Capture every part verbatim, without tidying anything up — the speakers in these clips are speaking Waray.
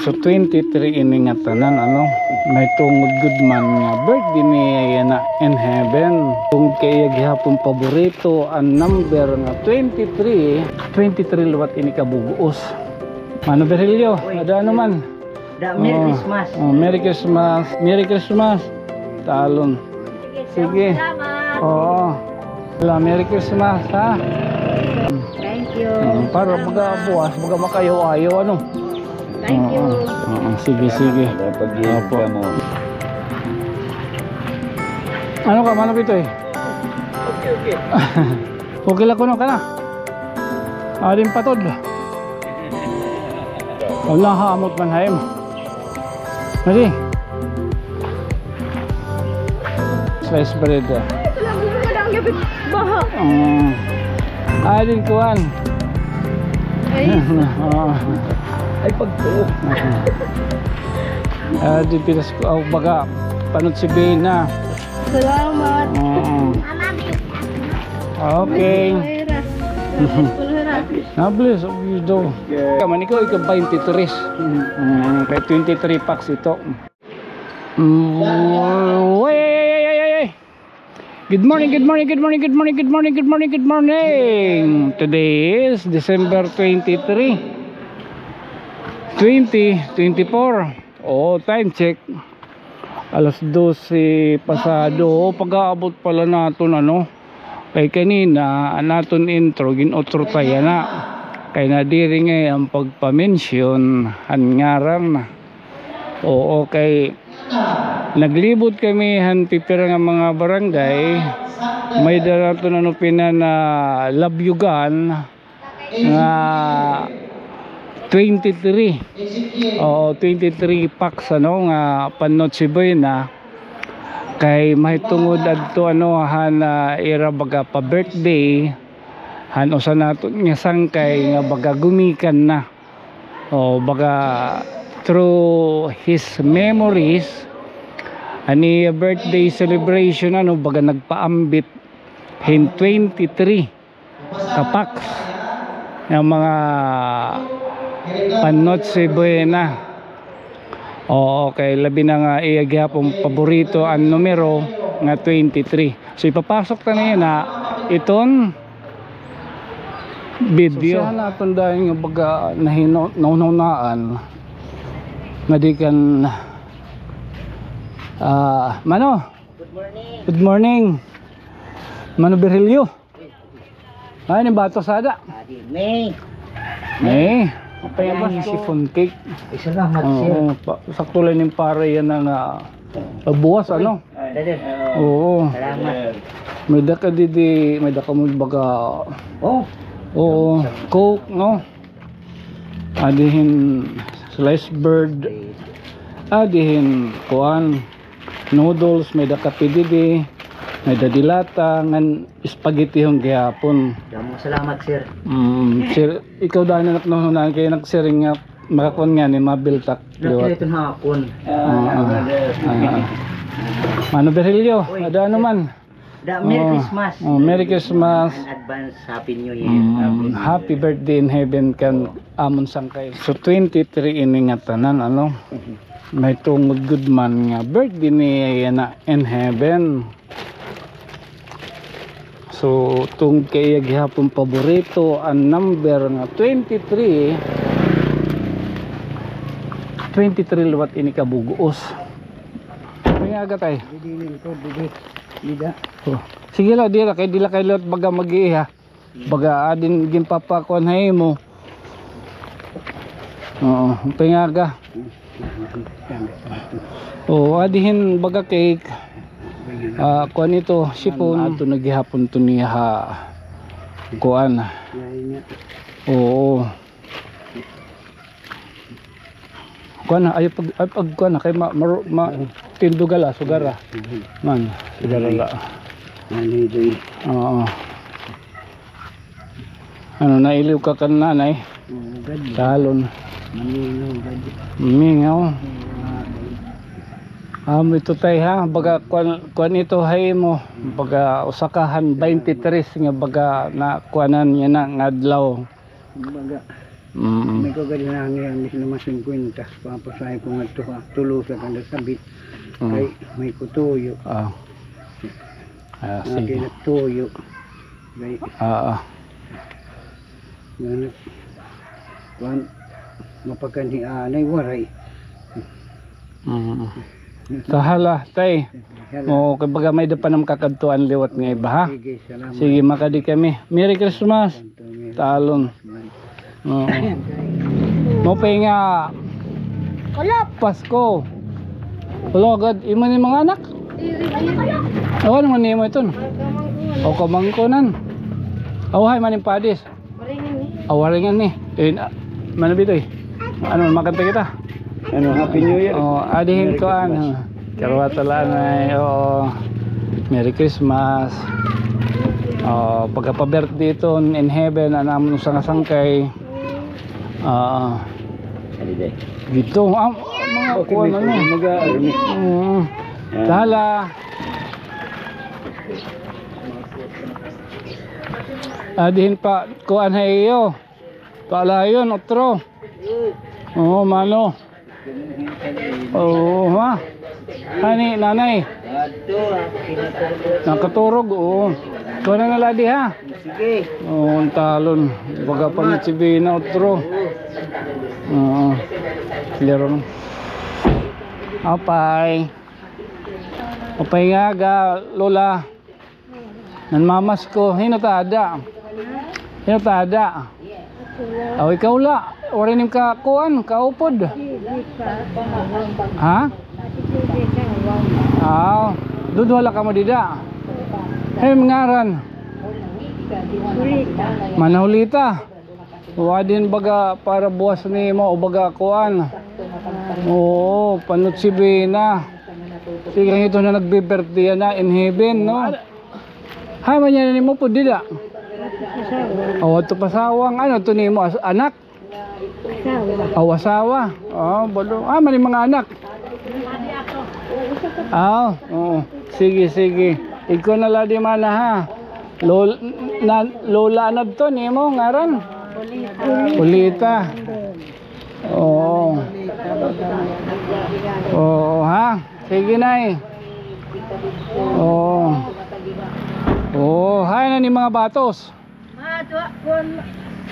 So, twenty-three ini nga tanan, ano? May tungod gud man nga birthday niya yana in heaven. Tungod kay iya gihapon paborito an number nga twenty-three. Twenty-three liwat ini ka bug-os. Mano Virgilio, ada ano man? Da, Merry Christmas. Oh, Merry Christmas. Merry Christmas. Talon. Sige. Salamat. Oo. Wala, Merry Christmas, ha? Thank you. Mm, para baga buwas, baga makayaw-ayaw, ano? Thank you. Oo, oo, sige, sige. Opo. Ano ka, Mano Pitoy? Okay, okay. Okay la kuno ka na. Adin patod. Wala, hamot man ha imo. Dali. Slice bread, ah. Ay, ito lang, gusto ko lang yung baha. Mm. Adin kuan. Ay. Oo. Ay, pagtuo. Adin pinas ko, oh, baga, panot si Bena. Salamat. Oo. Okay. Na-bless of you daw. Kaman ikaw, ikaw twenty-three. Mm, kay twenty-three packs ito. Mm, ay, ay, ay, ay. Good morning, good morning, good morning, good morning, good morning, good morning, good morning. Today is December twenty-three, twenty twenty-four. Oh, time check. Alas dose pasado. Oh, pag-aabot pala naton, ano. Kay kanina, an aton intro, gin-utro ta yana. Kay nadiri ngay-an an pagpa-mention han ngaran. Oo, kay naglibot kami han pipira nga mga barangay. May-ada naton ano pinanalabyugan nga twenty-three. Oo, twenty-three packs, ano, nga pan Noche Buena. Kay mahitungod adto, ano, han, ah, ira baga pa-birthday han usa naton nga sangkay nga baga gumikan na. O, baga through his memories, an iya birthday celebration, ano, baga nagpaambit hin twenty-three ka packs nga mga pan Noche Buena. Oo, kay labi na nga iya gihapon paborito an numero nga twenty-three. So, ipapasok ta niya na iton video. So, siya na aton dahil nga baga nahino-, nahunahunaan nga di kan, ah, Mano? Good morning. Good morning. Mano Virgilio? Ay, ni bato sada. Adi, May. May. May. Kaya mas chiffon cake. Ay, salamat, sir. Oo, pa-, sakto lang yung para yan na nga, ah, buwas, ano? Dali. Oo. Salamat. May-ada ka didi, may-ada ka mo baga. Oh. Oo, Coke, no? Adi hin sliced bread. Adi hin kuan. Noodles, may-ada kape didi, may-ada dilata, ngan spaghetti hon gihapon. Damo salamat, sir. Mm, sir, ikaw daan na naknuhunan kay nagsiring nga makakuan ngani, mabiltak liwat. Nakita ito na akon. Ah, ah, ah. Mano Virgilio, ada ano man? Da, Merry Christmas. Oh, Merry Christmas. An advance Happy New Year. Mm, happy birthday in heaven kan amon sangkay. So, twenty-three ini nga tanan, ano? May tungod gud man nga birthday niya yana in heaven. So, tungod kay iya gihapon paborito an number nga twenty-three, twenty-three liwat ini ka bug-os. May aga tay. Didi, didi, didi. Dida. Oh. Sige la, dira kay dila kay liwat baga mag-iiha. Baga adin ginpapakuan ha imo. Oo, pingaga. Oo, adihin baga cake. Ah, kuan ito, sipon. Ato na gihapon to niya ha kuan. Oo. Kuan na, ay pag, ay pag kuan na, kay ma-, maru-, ma-, tindugal, ah, sugara. Man, sugara la. Ano ito eh? Oo. Ano, nailiw ka kan nanay? Talon. Mamingaw, gad. Mamingaw. Amo ito tay ha, baga kuan, kuan ito ha imo. Baga usa ka han twenty-three nga baga na kuanan niya na nga adlaw. Baga. Mm. May ko gad na nga, mis na mas singkwenta. Papasahe ko ngadto ha Tolosa, kada sabit. Mm. Kay may ko tuyo. Ah. Ah, sige. Akin nagtuyo. Kay, ah, ah. Nga na, kuan, mapakanhi anay, waray. Mm. Kahala, tay. Hala. Oo, kay baga may-ada pa nam kakadtuan liwat nga iba, ha? Sige, salamat. Sige, makadi kami. Merry Christmas. Talon. Oo. Maupay nga Pasko. Wala gad, imo ni mga anak? Aw, ano man nimo iton? O, kamangkunan. Aw, hay, maning padis. Aw, waringan ni. Eh, na-, mana bitoy? Ano, makanta kita? Ano, Happy New Year. Oh, adihin ko, ano. Karuwata la anay, oo. Merry Christmas. Oh, pagkapa-birthday iton in heaven, an amon usa nga sangkay. Ah, dito, ah, mga kuan, ano. Mga, ano. Mm. Yan. Tala. Adihin pa, kuan ha iyo. Palayon, otro. Oo, mano. Oo, ha? Ani, nanay? Nakaturog, oo. Kuha na na la adi, ha? Sige. Oo, an talon. Baga pa ni Chibina, otro. Oo. Laro. Apay. Apay nga aga, Lola. Nanmamasko. Hin-o ta ada? Hin-o ta ada? Aw, ikaw la. Waray nim ka kuan, kaupod. Ha? Aw, duduha la kamo dida. Hin-o im ngaran? Mana Julita. Wa din baga para buwas nimo o baga kuan. Oo, pa-Noche Buena. Tikang ito na nagbi-birthday na in heaven, no? Hay, man yan nimo po dida. Aw, adto pa sawang. Ano to nimo? As-, anak? Asawa. Aw, asawa. Oh, balo. Ah, mani mga anak. Ah, oo. Sige, sige. Ikaw na la di mana, ha. Lol-, na, lola na to nimo ngaran? Ulita. Oo. Oo, ha? Sige, nay. Oo. Oo, hay na ni mga batos. Ma, ato ha, kun,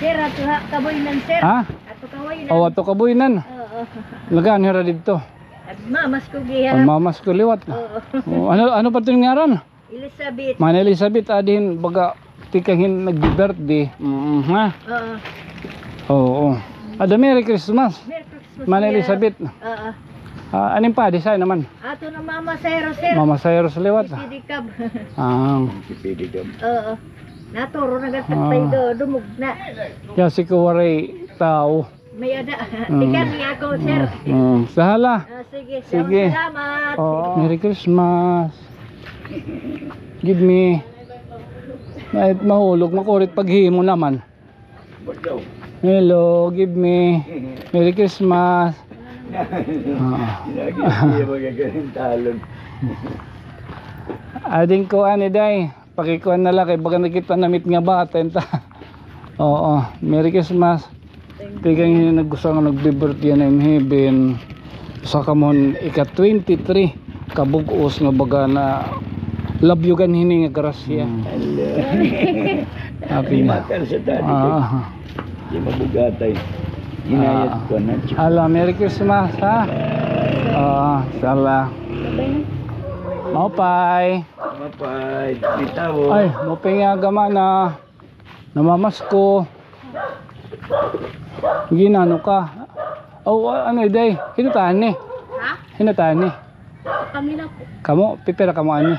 sir, ato ha, kabuy nan, sir. Ha? Ato kabuy nan. Oh, ato kabuy nan. Oo. Lagaan hira didto. Nagmamasko gihap. Nagmamasko liwat. Oo. Oh, ano, ano pa ito ngaran? Elizabeth. Mana Elizabeth, adihin, baga, tikang hin nagbi-birthday. Mm, ha? Oo. Oo. Ada, Merry Christmas. Merry Christmas, Mana Elizabeth. Oo. Ah, anim pa, di sa naman. Ato na Mama Cyrus, sir. Mama Cyrus liwat. Si Pedicab. Ah. Si Pedicab. Oo. Naturo na gantag tayo do, dumog na. Kaya si Kuwaray tao. May ada. Mm. Tikang ni ako, sir. Mm, mm. Sahala. Ah, sige. Sige. Salamat. Oo. Merry Christmas. Give me. Ay, mahulog, makurit paghimo naman. Hello, give me. Merry Christmas. Oo. Lagi siya magagaling talon. Ading ko, ani, day. Pakikuan na la kay baga nakita namit nga bata, enta. Oo, Merry Christmas. Tikang hin nag-usa nga nagbi-birthday na in heaven. Usa ka mo ika-twenty-three kabug-os nga baga na labyugan hini nga grasya. Hmm. Hello. Happy na. Matal sa dati. Ah. Di mabugatay. Hinayat ko na. Ala, Merry Christmas, ha? Ah, sala. Maupay. Mapay, may tawo. Ay, maupay nga aga, mana. Namamasko. Ginano ka? Oh, ano, day? Hin-o ta ini? Ha? Hin-o ta ini? Kami na po. Kamo, pipira kamo ani?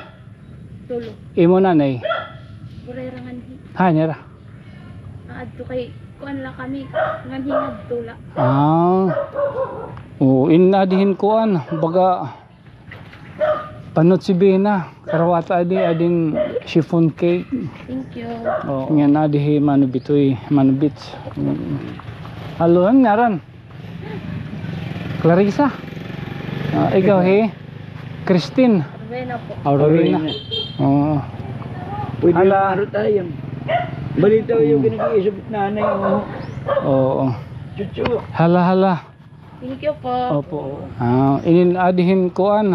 Tulo. Imo nanay? Burera nganhi. Ha, nira? Aadto kay kuan la kami, nganhi ngadto la. Ah. Oo, in adihin kuan, baga Panot si Bina, karawata adi, adin chiffon cake. Thank you. Oo. Nga na di hi Mano Bitoy, Mano Bits. Mm. Alo, ano ngaran? Clarissa. Ah, ikaw, hi Christine. Rowena po. Ah, Rowena. Rowena. Oo. Pwede. Hala. Marot ayam. Balita yung, mm, kinag-iisip nanay mo. Oo. Hala, hala. Thank you po. Opo. Ah, inin adi hin kuan.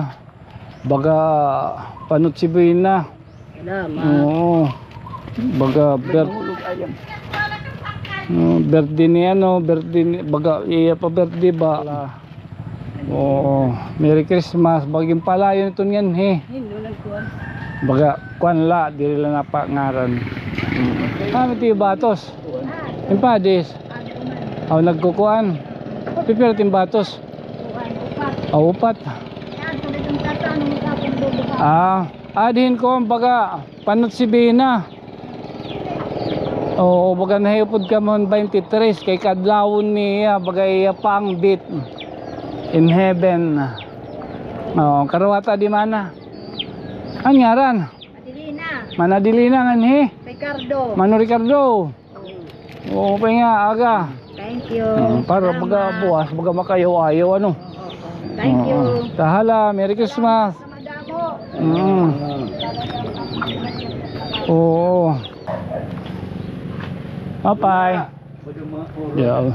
Baga pa Noche Buena. Salamat. Oo. Baga bir-, oh, birthday ni ano, birthday ni, baga iya pa birthday ba? Oo. Merry Christmas. Bagin palayon iton nganhi. Baga kuan la, diri la napangaran. Mm. Ah, may tiyo batos. Impadis. Aw, nagkukuan. Pipira tin batos? Aw, upat. Ah, adihin ko an baga panot sibina. Oo, baga nahiupod kamo han twenty-three kay kadlawon niya, baga iya pangbit in heaven. Oo, karawata di mana. An ngaran? Adelina. Mana Adelina nganhi? Ricardo. Mano Ricardo. Oo, pa nga, aga. Thank you. Mm, para baga buwas, baga makayaw-ayaw, ano? Oo, oo. Thank you. Kahala, Merry Christmas. Salamat na madamo. Mm. Oo. Bye-bye. Yeah.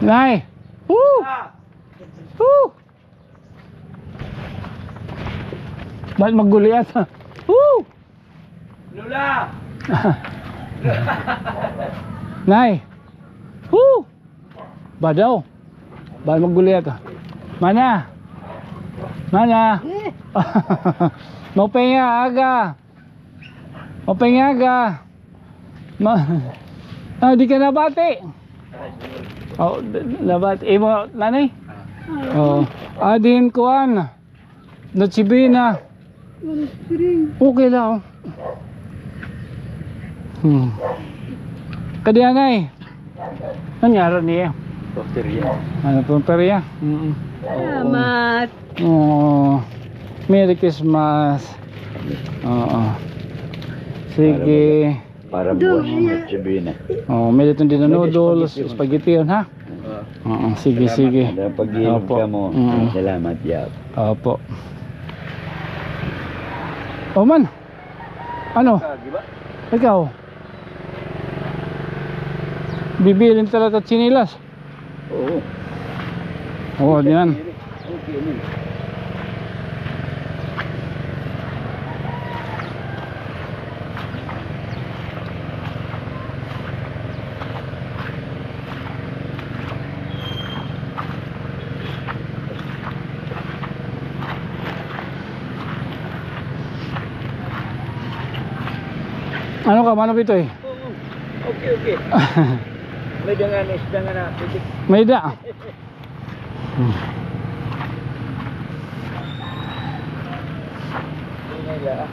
Nay! Woo! Woo! Ba't magguliat? Woo! Lola! Nay! Woo! Badaw! Ba't magguliat? Mana! Mana! Maupay nga aga! Maupay nga aga! Ma-, ah, di ka nabati? Oh, d-, nabati. Imo, nanay? Oh, adin kuan. Noche Buena. Okay lang. Hmm. Kadi anay. Ano nga ron niya? Porteria. Ano, porteria? Mm. Salamat. Oh. Merry Christmas. Oo. Sige. Para buwas mo, sabihin na. Oh, may dito din na noodles, spaghetti yun, ha? Oo, sige, sige. Pag-inom ka mo. Salamat, Yap. Opo. Oh, man. Ano? Ikaw? Bibilin talaga tsinelas. Oo. Oo, diyan. Okay, man. Ano ka, Mano Bitoy? Oo. Okay, okay. May dangan, isda nga na, pitik. May da. Hmm. Ingay la.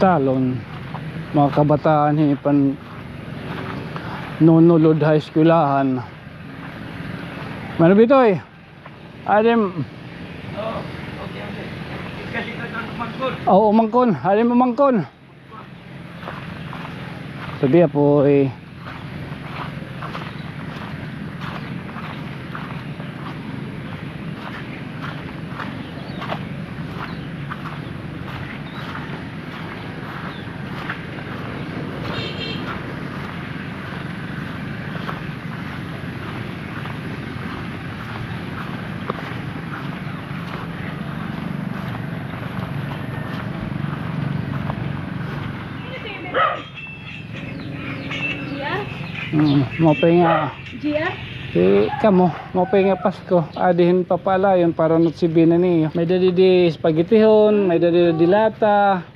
Talon, mga kabataan, hi pan nunulod ha eskwelahan. Mano Bitoy? Adim. Oo, umangkon. Adim umangkon. Sabi po eh. Mm, maupay nga. Eh, kamo, maupay nga Pasko. Adi hin papalayon para Noche Buena niyo. May-ada didi spaghettihon, may-ada didi dilata,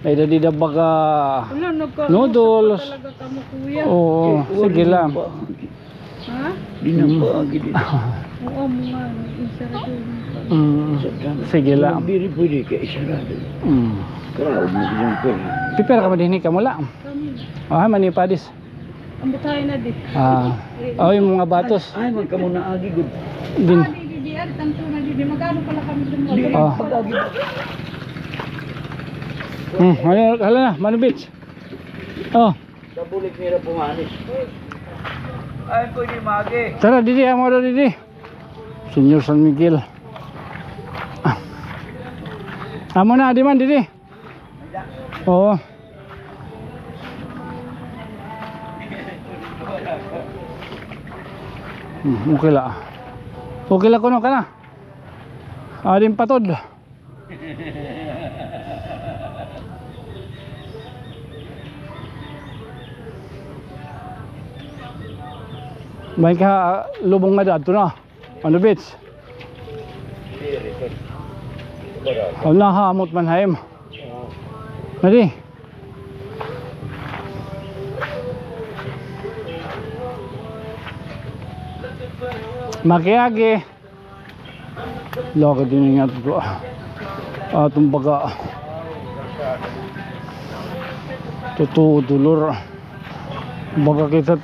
may-ada didi baga noodles. Oo, sige lang. Ha? Di na paagi dito. Oo, mga isarado. Mm. Sige lang. Diri pwede ka isarado. Mm. Karaod mo dito. Pipira ka man dinhi, kamo la? Kami. Ah, manipadis. Ang butahay na di. Ah. Oh, yung mga batos. Ay, magkamo na agi gud. Din. Ah, di, di, di, ah, tanto na di, di. Magkano pala kami dun? Di, pag-agi. Hmm, hala, hala na, Mano Beach. Oh. Sa bulik nila pumanis. Ay, pwede magi. Tara, didi, amo daw didi. Señor San Miguel. Ah. Amo na, adi man, didi. Oo. Hmm, okay la. Okay la kuno ka na. Adi patod. May ka lubong nga dadto na. Ano, Bits? Ano, hamot man, Haim? Nadi? Makiagi. Lagi din nga ito. Atong baga. Totoo, dolor. Baga kita.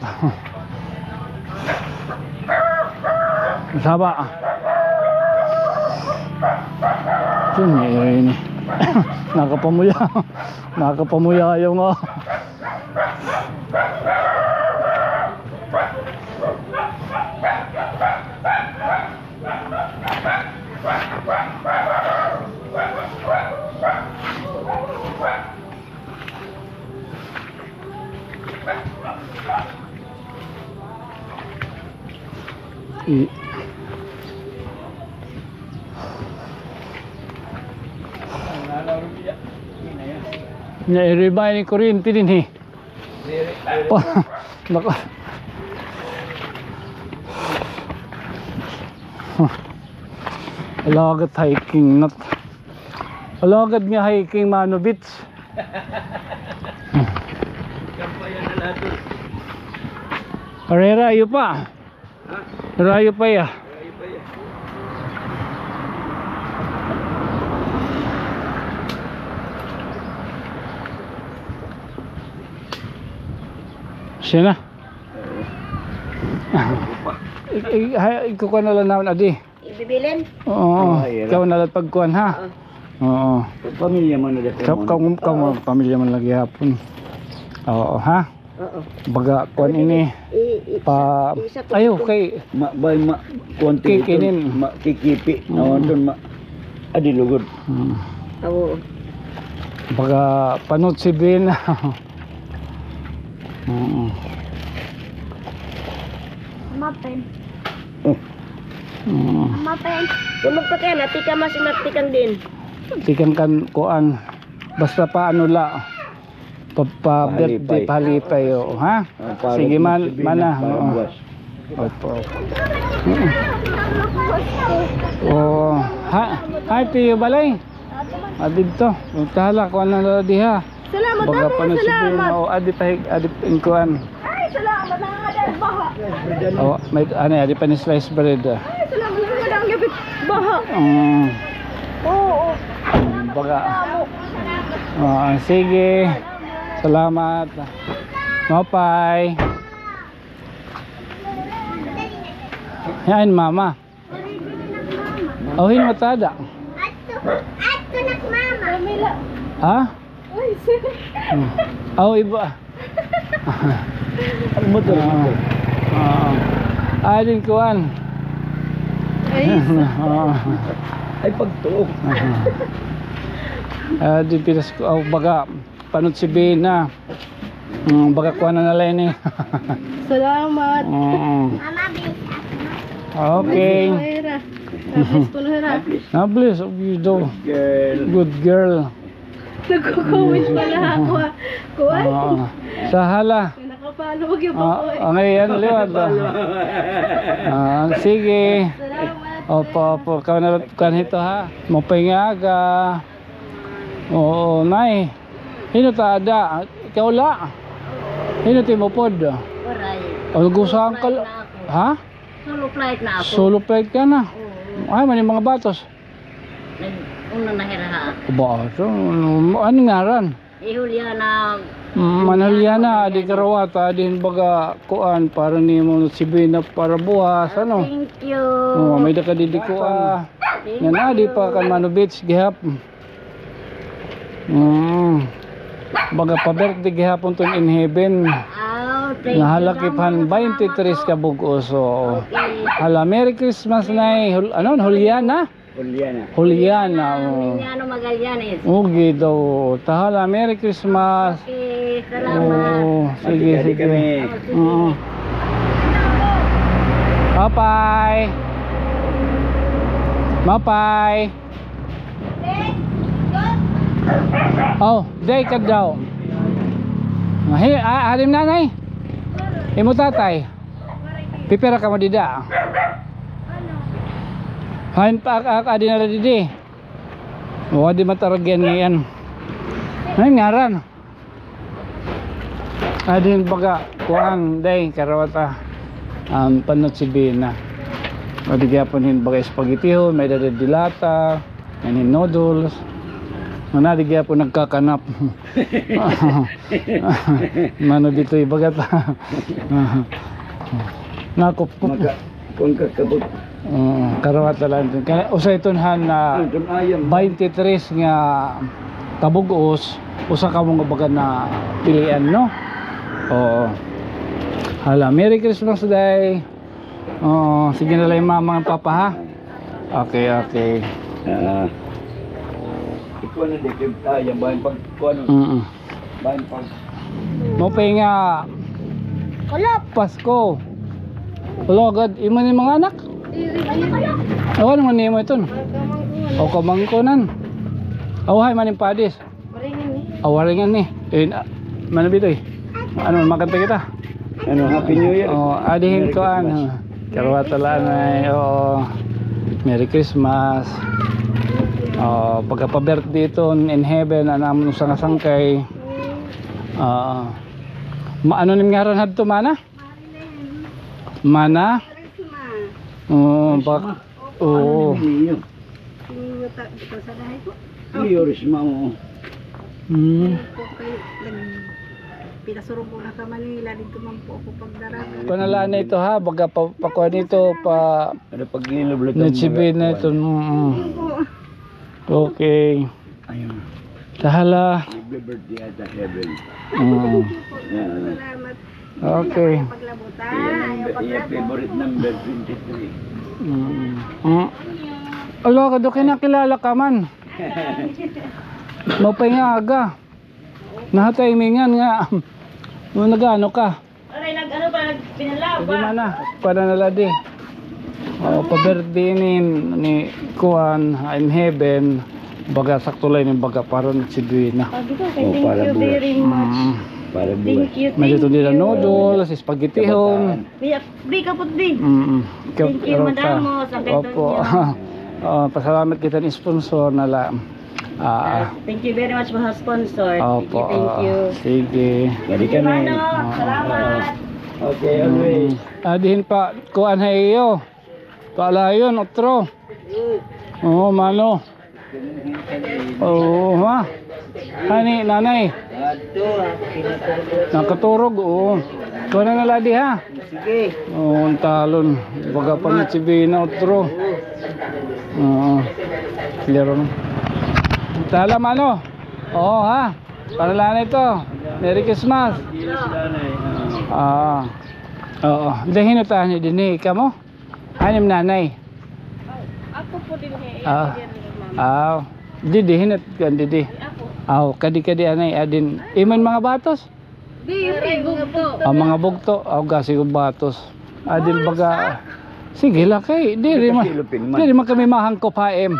Saba. Ito niya yun eh. Nakapamuya. Nakapamuya yung, ah. I- Nya, iri ba ini kuryente dinhi? Oh, nako. Alagad hiking, not. Alagad nga hiking, Mano Beach. Karera, iyo pa. Rayo pa ya. Siya na. Ik-, ik-, ha, ikukuha na lang naman, adi. Ibibilin? Oo. Ah, ira. Ikaw na lang pagkuhan, ha? Oo. Oo. Pamilya man na dito. Ka-, ka-, ka-, pamilya man lagi hapon. Oo, ha? Oo. Baga, kuan ini. I-, i-, pa-, isa, isa to ayaw ito. Kay ma-, bay, ma-, kuan to ito, kikinin. Ma-, kikipi. Mm. Awan doon, ma-, adi lugod. Mm. Oo. Baga, panot si Ben. Mm. Mapin. Oh. Mm. Mapin. Kuno pa kaya na, tika mas imat tikang din. Tikang kan, kuan. Basta pa ano la. Pa, pa birthday, pahalipay, oo, ha? Ah, para sige, man, sige, mana, para oo. Buwas. Opo, opo. Mm. Oo, ha? Ay, tiyo balay. Ah, didto. Punta hala, kuha na la diha. Salamat, baga pa na si salamat. Pino, o, adi pa, adi pa, kuan. Ay, salamat, nangangadan, baha. O, may, ano, adi pa ni slice bread, ah. Ay, salamat, nangangadan, gabit, baha. Mm. Oo. Baga. Ah, sige. Salamat. Mapay. Yan, mama. O, hin-o ta ada? Adto, adto na mama. Camila. Ha? Uy, sir. Hmm. Aw, iba. Ano mo to? Ah. Ah. Ay, din kuan. Ay, sir. Ah. Ay, pagtuo. Ah, di pilas ko. Aw, baga. Panot si Bina. Mm, baga kuha na na la ini. Salamat. Mm. Okay. Bless ko na, Hera. Bless ko na, Hera. Na bless, obvious daw. Good girl. Good girl. Nagko-comment pala ako, ah. Kuha. Oo. Sa hala. Nakapalo, wag yung baboy. Ah, ngayon, liwat, ah. Ah, sige. Salamat, sir. Opo, opo. Ikaw na, kuha nito, ha? Mapay nga aga. Oo, nay. Hin-o ta ada? Ikaw la. Hin-o it imo upod? Waray. O, gusahan ka la. Solo flight na ako. Ha? Solo flight na ako. Solo flight ka na? Oo. Ay, man yung mga batos. Nag-, una na hira ha. Bato? Ano, ano ngaran? Eh, Juliana. Mm, man Juliana, adi karawata, adi hin baga kuan, para nimo si Bina para buwas, ano? Thank you. Oh, may-ada ka didi kuan. Thank you. Yan, adi pa kan Mano Beach, gihap. Mm. Baga pa-birthday gihapon ton in heaven. Aw, thank you so much. Nahalakip han twenty-three ka bug-os, oo. Okay. Hala, Merry Christmas, Nay. Hul-, ano, Juliana? Juliana. Juliana, oh. Juliano Magallanes. Okay daw. Tahala, Merry Christmas. Okay, salamat. Oo, sige, sige. Kami. Oo. Mapay. Mapay. Oh, day ka daw. Hi, ah, halim nanay. Imo tatay. Pipira kamo dida. Hain pa ak-, ak-, adi na la didi. O, di mataragyan ngayon. Ay, ngaran. Adin baga, kuan, day, karawata. Um, panot si Bina. O, di gyapon hin baga spaghetti ho, may dada dilata, may hin noodles. Mana di gyapon nagkakanap. Mano ditoy baga ta. Nakupkup. Maka-, kun kakabot. Oo, karawata la iton. Kay usa iton han, ah, twenty-three nga kabug-os, usa kamo nga baga napilian, no? Oo. Hala, Merry Christmas, day. Oo, sige na la, mama, papa, ha? Okay, okay. Ah. Ikaw na, di kayo tayo, bayan pag, kuan. Mm-mm. Mao pa nga Pasko. Wala gad, imo ni mga anak? Awan man nimo iton. O kamangkunan. Aw, hay, maning padis. Awaringan ni. Eh, na-, mano bitoy? Ano, makanta kita? Ano, Happy New Year. O, adihin ko, ano. Karawata la anay, oo. Merry Christmas. Oo, pagkapa-birthday iton in heaven, an amon usa nga sangkay. Oo. Ma-, ano nim ngaran hadto, mana? Mana? Oo, bak-, oo. Iyo, Risma, oo. Hmm. Pinasurog ko na sa Manila, dito man po ako pagdaragan. Kuan na la anay ito, ha, baga pa, pakuan ito, pa, ano, pag-ilog lang ito, Nitsibin na ito, mm. Okay. Ayun. Tahala. Happy birthday at the heaven. Mm. Salamat. Okay. Ayaw paglabutan. Iya, number, iya, favorite number, twenty-three. Mm. Mm. Ala, kadto kinakilala ka man. Mapay nga aga. Nahatimingan nga. Nag-ano ka? Aray, nag-ano pa, nagpinalaw pa. Di man na. Para na la di. O, pa-birthday ni, ni kuan, in heaven. Baga sakto la ini, baga para ni si Duina. Thank you very much. Para buwas. Thank you, thank you. May dito nila noodles, spaghetti hon. Bi, kapot, bi. Mm-mm. Thank you, madam. Opo. Ah, pasalamat kita ni sponsor na la. Ah, thank you very much, mga sponsor. Opo, thank you, thank you. Sige. Thank you, Mano. Salamat. Okay, always. Adihin pa, kuan ha iyo. Paalayon, otro. Oo, mano. Oo, ha? Ani, nanay? Nakaturog, oo. Kuha na na la di, ha? Sige. Oo, an talon. Baga pa ni si Bina, otro. Oo. Laro mo. Tala, mano? Oo, ha? Para la anay ito. Merry Christmas. Ah. Oo. Dahin na tayo ni Dini. Ikaw mo? Ano im nanay? Ako po din, eh. Ah. Didi, hinat kan didi. Ako. Aw, kadi-kadi anay, adin. Iman mga batos? Di, yung bugto. Ah, mga bugto. Aw, gasi ko batos. Adin baga. Sige la kay, diri man. Diri man kami mahangkop ha im.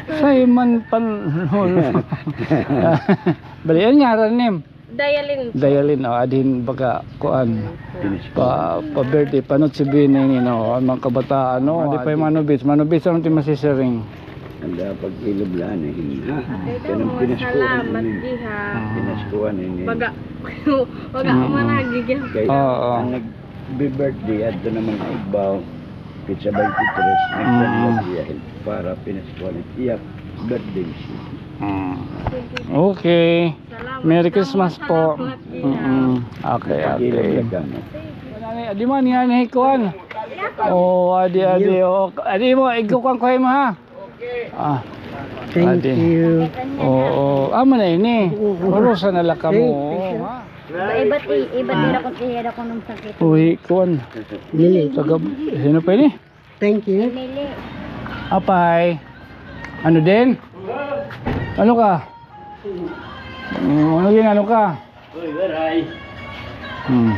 Sa iman pan. Bali, an ngaran nim? Dialin. Dialin, o, adin baga kuan. Pa, pa-birthday pa, no, si Bini, no, an mga kabataan, no. Adi pa yung manubits, manubits, ano ti masisiring? Anda pag-ilog la anay hin, ha? Kanang Pinaskuhan. Salamat, diha. Pinaskuhan ini. Baga, baga, managig yan. Kaya, oo, an nag- Happy birthday, adto naman igbaw, petsa twenty-three, nagkanda siya para Pinaskuhan iya birthday siya. Mm. Okay. Merry Christmas po. Mm-mm. Okay, okay. Di man yan, eh, kuan. Oh, adi, adi, oh. Adi mo, ikukuan ko mo, ha? Ah. Thank you. Oo. Amo na ini. Urusan na la kamo. Iba, iba, iba nila kung iya na kung nung sakit. Uy, kuan. Dili. Taga, sino pa ini? Thank you. Dili. Apay. Ano din? Ano ka? Mm, ano din, ano ka? Uy, waray. Hmm.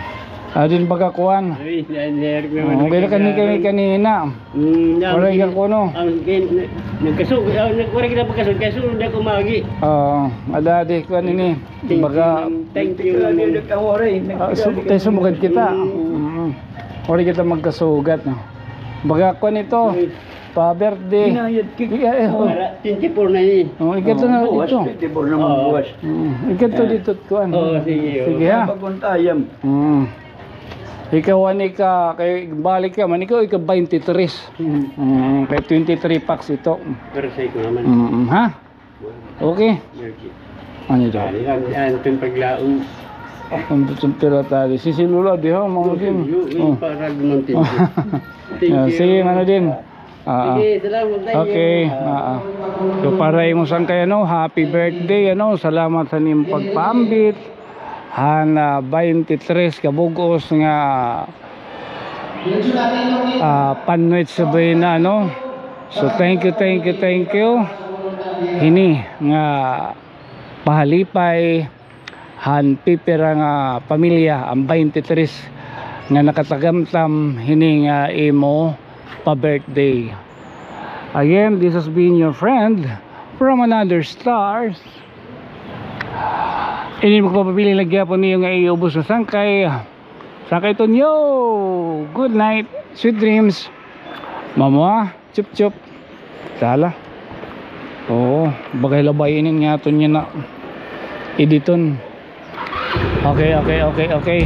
Adin pagkakuan. Uy, na-, na-, naman. Oh, pero kani, kani, kanina. Hmm, waray ka kuno. Ang kin-, nagkasu-, ah, nag-, waray kita pagkasu-, kasulod ako magi. Oo, adadi kuan ini. Thank you, baga, ma'am. Thank you, ma'am. Ah, su-, kay sumugad kita. Mm. Waray kita magkasugat, no? Baga kuan ito. Uy. Pa-birthday. Hinayad ki-, eh, eh, oh. Para twenty-four na ini. Oh, ikaw to na dito. Buwas, twenty-four naman buwas. Mm, ikaw to dito, kuan. Oo, sige, oo. Sige, ha? Pagkuntayam. Mm. Ikaw, ani ka, kay balik ka man, ikaw, ikaw twenty-three. Mm. Mm, kay twenty-three packs ito. Pero sa ikaw naman. Mm, ha? Okay. Okay. Ano ito? Ano yan? Ano itong paglaon? Ang pira tali. Si Silula, di ha, mga din. Yung, yung para gumanti. Oh. Thank you. Ah, sige, ano din. Ah, sige, salamat, thank you. Okay, ah, ah. So, para imo sangkay, ano, happy birthday, ano, salamat sa nimo pagpaambit han, ah, twenty-three ka bug-os nga, ah, panwit sa buena, ano. So, thank you, thank you, thank you. Hini nga pahalipay han pipira nga pamilya an twenty-three nga nakatagamtam hini nga imo pa-birthday. Again, this has been your friend from another stars. Ini magpapabilin la gihapon niyo nga iubos nga sangkay. Sangkay Tonyo. Good night. Sweet dreams. Mama. Chup, chup. Sala. Oo, bagay labay inin nga aton niya na editon. Okay, okay, okay, okay.